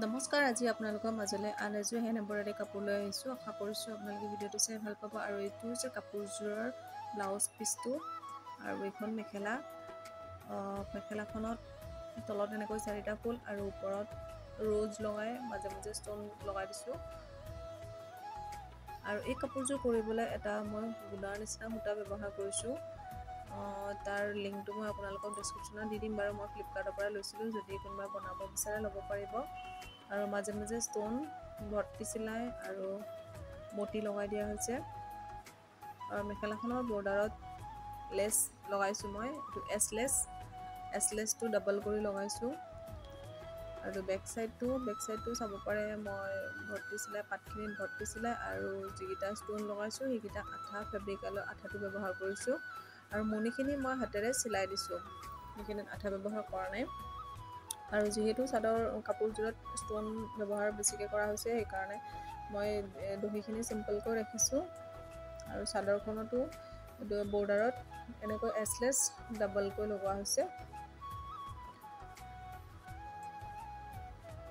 নমস্কাৰ, আজি আপোনালোকৰ মাজলৈ আন এযোৰ হেণ্ড এম্ব্ৰইডাৰী কাপোৰ লৈ আহিছোঁ। আশা কৰিছোঁ আপোনালোকে ভিডিঅ'টো চাই ভাল পাব। আৰু এইটো হৈছে কাপোৰযোৰৰ ব্লাউজ পিচটো আৰু এইখন মেখেলা। মেখেলাখনত তলত এনেকৈ চাৰিটা ফুল আৰু ওপৰত ৰ'জ লগাই মাজে মাজে ষ্ট'ন লগাই দিছোঁ। আৰু এই কাপোৰযোৰ কৰিবলৈ এটা মই গুণাৰ নিচিনা সূতা ব্যৱহাৰ কৰিছোঁ। তাৰ লিংকটো মই আপোনালোকক ডিছক্ৰিপশ্যনত দি দিম বাৰু। মই ফ্লিপকাৰ্টৰ পৰা লৈছিলোঁ, যদি কোনোবাই বনাব বিচাৰে ল'ব পাৰিব। আৰু মাজে মাজে ষ্ট'ন, ভৰ্তি চিলাই আৰু মতি লগাই দিয়া হৈছে। আৰু মেখেলাখনৰ বৰ্ডাৰত লেচ লগাইছোঁ মই, এইটো এছ লেচ। এছ লেচটো ডাবল কৰি লগাইছোঁ। আৰু বেক চাইডটো চাব পাৰে, মই ভৰ্তি চিলাই পাতখিনিত ভৰ্তি চিলাই আৰু যিকেইটা ষ্ট'ন লগাইছোঁ সেইকেইটা আঠা, ফেব্ৰিকেলৰ আঠাটো ব্যৱহাৰ কৰিছোঁ। আৰু মণিখিনি মই হাতেৰে চিলাই দিছোঁ, সেইখিনিত আঠা ব্যৱহাৰ কৰা নাই। আৰু যিহেতু চাদৰ কাপোৰযোৰত ষ্ট'ন ব্যৱহাৰ বেছিকৈ কৰা হৈছে, সেইকাৰণে মই দহিখিনি চিম্পলকৈ ৰাখিছোঁ। আৰু চাদৰখনতো বৰ্ডাৰত এনেকৈ এছলেছ ডাবলকৈ লগোৱা হৈছে।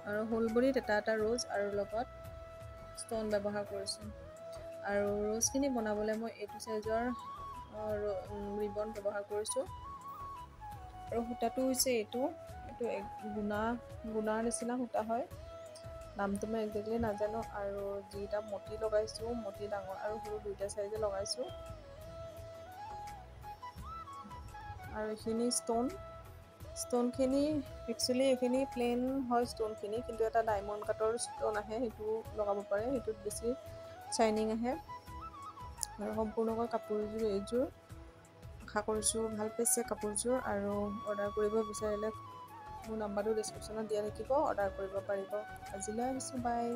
আৰু হোল বডিত এটা এটা ৰ'জ আৰু লগত ষ্ট'ন ব্যৱহাৰ কৰিছোঁ। আৰু ৰ'জখিনি বনাবলৈ মই এইটো চাইজৰ ৰিবন ব্যৱহাৰ কৰিছোঁ। আৰু সূতাটো হৈছে এইটো এইটো গুণাৰ নিচিনা সূতা হয়, নামটো মই একজেক্টলি নাজানো। আৰু যিকেইটা মতি লগাইছোঁ, মতি ডাঙৰ আৰু সৰু দুইটা চাইজে লগাইছোঁ। আৰু এইখিনি ষ্ট'নখিনি একচুৱেলি এইখিনি প্লেইন হয় ষ্ট'নখিনি, কিন্তু এটা ডায়মণ্ড কাটৰ ষ্ট'ন আহে, সেইটো লগাব পাৰে, সেইটোত বেছি শ্বাইনিং আহে। আৰু সম্পূৰ্ণকৈ কাপোৰযোৰ এইযোৰ। আশা কৰিছোঁ ভাল পাইছে কাপোৰযোৰ। আৰু অৰ্ডাৰ কৰিব বিচাৰিলে মোৰ নাম্বাৰটো ডিছক্ৰিপশ্যনত দিয়া থাকিব, অৰ্ডাৰ কৰিব পাৰিব। আজিলৈ আহিছোঁ, বাই।